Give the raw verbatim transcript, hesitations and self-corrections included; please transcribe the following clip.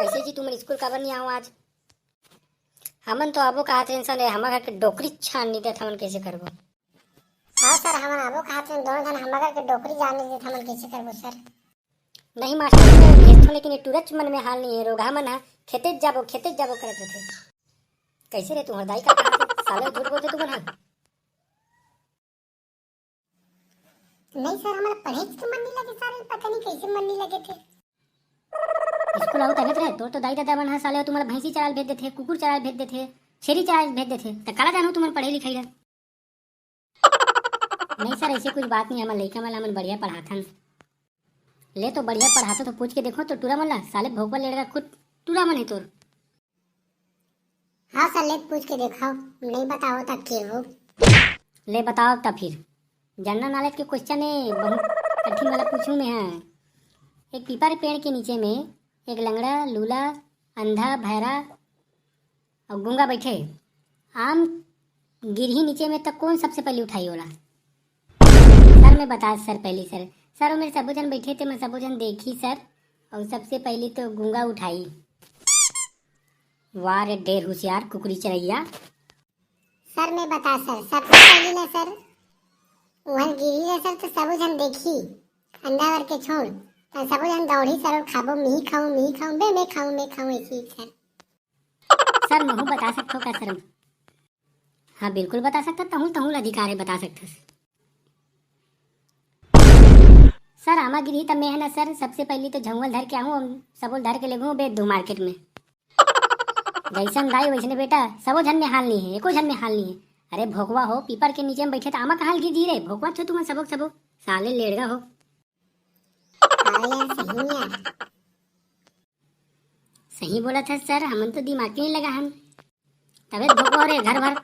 कैसे जी तुमन स्कूल काबर नहीं आओ आज? हमन तो आबो कहत रहेन सर, हमर घर के डोकरी छान नहीं देत, हमन कैसे करबो? हाँ सर, हमन आबो कहत रहेन, दोनों झन हमर घर के डोकरी जान नहीं देत, हमन कैसे करबो सर? नहीं मास्टर, मैं भेजथों, लेकिन ये टुरच मन में हाल नहीं है, रोगहा मन हा खेते जाबो, खेते जाबो करत रथे। कैसे रे तुम्हार दाई का कहत हे? साले झूठ बोलते तुमन हा। नहीं सर, हमारा पढ़े के तो मन नहीं लगे सर, पता नहीं कैसे मन नहीं लगे थे। स्कूल आओ तबे तो रहे, तोर तो दाई ददा मन हा साले तुम्हारा भैंसी चराल भेज देथे, कुकुर चराल भेज देथे, छेरी चराल भेज देथे, त काला जानू तुमन पढ़े लिखाई ला। नहीं सर, ऐसे कुछ बात नहीं, हमर लइका मन ला हमन बढ़िया पढ़ाथन। ले तो बढ़िया पढ़ाथो तो पूछ के देखो तो टूरा मन ला, साले भोकवा लेड़गा खुद टूरा मन है तोर। हाँ सर, ले पूछ के देखाओ, नहीं बताओ त के हो। ले बताओ त फिर, जनरल नॉलेज के क्वेश्चन है, बहुत कठिन वाला पूछूं मैं। हाँ, एक पीपर पेड़ के नीचे में एक लंगड़ा, लूला, अंधा, भैरा और गूंगा बैठे। आम गिरही नीचे में, त कौन सबसे पहले उठाई ओला? सर मैं बता, सर पहली सर, सर वो मेरे सबो जन बैठे थे, मैं सबो जन देखी सर, और सबसे पहली तो गूंगा उठाई। वाह रे ढेर होशियार कुकरी चरैया। सर मैं बता सर, सबसे पहली ना सर, वहन गिरी ना सर, तो सबो जन देखी, अंडा वर के छोड़, तो सबो जन दौड़ी सर, और खाबो, मी खाऊं, मी खाऊं, बे मैं खाऊं, मैं खाऊं, ऐसी सर। सर महू बता सकथो का सर? हाँ बिल्कुल बता सकता, तहूँ तहूँ ला अधिकार है बता सकथस। सर आमा गिरही त मैं है ना सर, सबसे पहली तो झंगुआ ल धर के आहूँ, सबो ल धर के लेगूँ बेच दूँ मार्केट में। जैसन दाई वैसने बेटा, सबो झन में हाल नहीं है, एको झन में हाल नहीं है। अरे भोकवा हो, पीपर के नीचे में बैठे त आमा कहाँ ल गिर जी रे? भोकवा छो तुमन सबो के सबो, साले लेड़गा हो। हाँ यार, सही में यार। सही बोला था सर, हमन तो दिमाग के नहीं लगा हन। तबे तो भोकवा हो रे घर भर।